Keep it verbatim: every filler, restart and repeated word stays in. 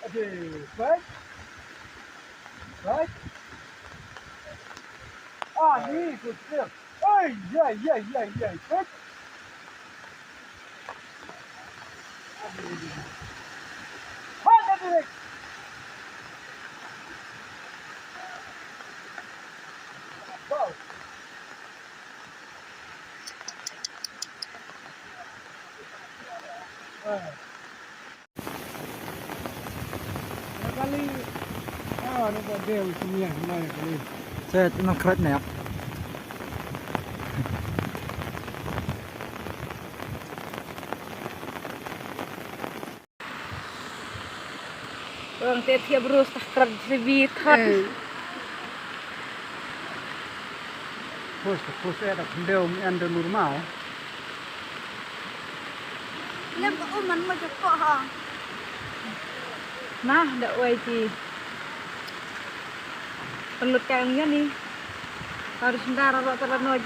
Okay, right. Right. Ah, ni, good step. Hey, yeah, yeah, yeah, yeah. Right. Hadi direct. Wow. Ah. Set na kret ne. Orang te thiap rus tak kret sibi thot. Pus pus eh dak ndeu em de normal. Lem ka uman ma joko ha. Nah, da wai ti. Pelut ka ong yani. Harus ndar ba tala nojer.